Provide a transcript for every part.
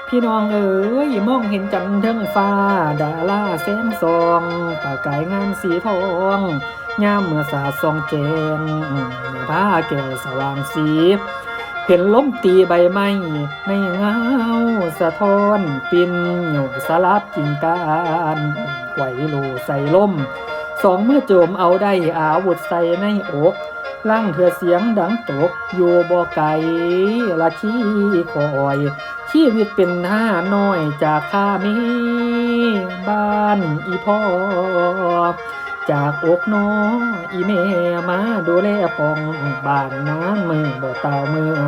ພີ່ນ້ອງເອີຍ ມອງເຫັນຈັນເທິງຟ້າ ດາລາແສງສ່ອງ ປະກາຍງາມສີທອງ ຍາມເມື່ອສາດສ່ອງແຈ້ງ ຜ້າແກ້ວສະຫວ່າງສີ ເຫັນລົມຕີໃບໄມ້ ໃນເງົາສະທ້ອນ ປິ່ນໂຍກສະຫຼັບກິ່ງກ້ານ ໄກວໂລໃສ່ລົມ ສອງມືໂຈມເອົາໄດ້ ອາວຸດໃສ່ໃນອົກ ລາງເທື່ອສຽງດັງຕົກ ຢູ່ບໍ່ໄກ ລະຄີຄອຍ ຊີວິດເປັນທະຫານນ້ອຍຈາກຂ້າແມ່ບ້ານອີ່ພໍ່ ຈາກອົກນ້ອງອີ່ແມ່ມາດູແລປ້ອງ ບ້ານນານມື້ບໍ່ຕ່າວເມື່ອ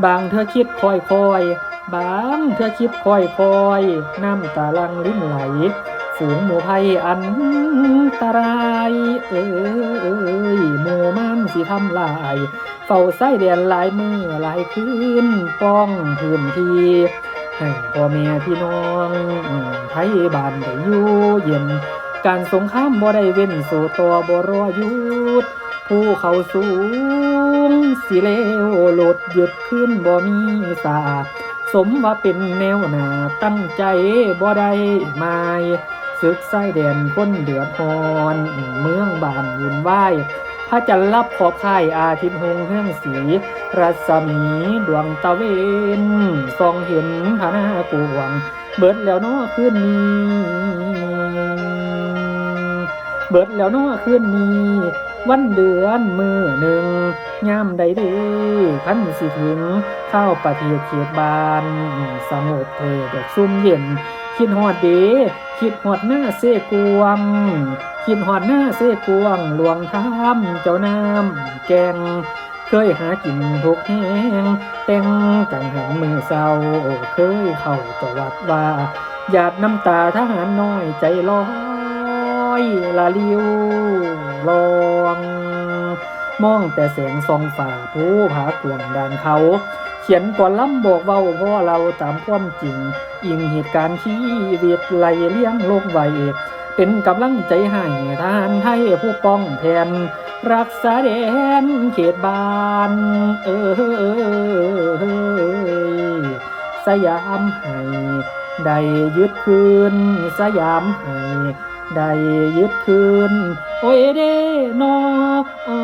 ບາງເທື່ອຄິດຄ່ອຍໆ ບາງເທື່ອຄິດຄ່ອຍໆ ນ້ຳຕາຫຼັ່ງລິນໄຫຼ ຝູງໝູ່ໄພອັນຕະລາຍເອີຍ ໝູ່ມານຊິທຳລາຍ ເຝົ້າຊາຍແດນຫຼາຍມື້ຫຼາຍຄືນ ປ້ອງພື້ນທີ່ ໃຫ້ພໍ່ແມ່ພີ່ນ້ອງໄທບ້ານໄດ້ຢູ່ເຢັນ ການສົງຄາມບໍ່ໄດ້ເວັ້ນ ສູ້ຕໍ່ບໍ່ລໍຢຸດ ພູເຂົາສູງຊິເລວຫຼຸດ ຍຶດຄືນບໍ່ມີສາ ສົມວ່າເປັນແນວໜ້າ ຕັ້ງໃຈບໍ່ໄດ້ໝາຍ ສຶກຊາຍແດນຄົນເດືອດຮ້ອນ ເມືອງບ້ານວຸ່ນວາຍ ພະຈັນລັບຂອບຄ້າຍ ອາທິດຮຸ່ງເຮືອງສີ ລັດສະໝີດວງຕາເວັນ ສ່ອງເຫັນພະນາກວ້າງ ເບິດແລ້ວເນາະຄືນນີ້ ເບິດແລ້ວເນາະຄືນນີ້ ວັນເດືອນມື້ໜຶ່ງ ຍາມໃດເດ ຄັນຊິເຖິງຄາວປະເທດເຂດບ້ານ ສະຫງົບເທີດອກຊຸ່ມເຢັນ ຄິດຮອດເດ ຄິດຮອດນາເຊກວ້າງ ຄິດຮອດນາເຊກວ້າງ ຫຼວງທາມເຈົ້ານ້ຳແກ່ງ ເຄີຍຫາກິນທຸກແຮງ ແຕ່ງກັນຫັນມື້ເຊົ້າ ເຄີຍເຂົ້າເຈົ້າວັດວ່າ ຫຍາດນ້ຳຕາທະຫານນ້ອຍໃຈລອຍ ລະລິວລອງ ມອງແຕ່ແສງສ່ອງຟ້າ ພູຜາກວ້າງດ່ານເຂົາ ຂຽນກອນລຳບອກເວົ້າ ເວົ້າເລົ່າຕາມຄວາມຈິງ ອີງເຫດການຊີວິດ ໄລ່ລຽງລົງໄວ້ ເປັນກຳລັງໃຈໃຫ້ທະຫານໄທ ຜູ້ປ້ອງແຜ່ນ ລັກສາແດນເຂດບ້ານເອີຍ ສະຫຍາມໃຫ້ໄດ້ຍຶດຄືນ ສະຫຍາມໃຫ້ໄດ້ຍຶດຄືນ ໂອຍເດເນາະ.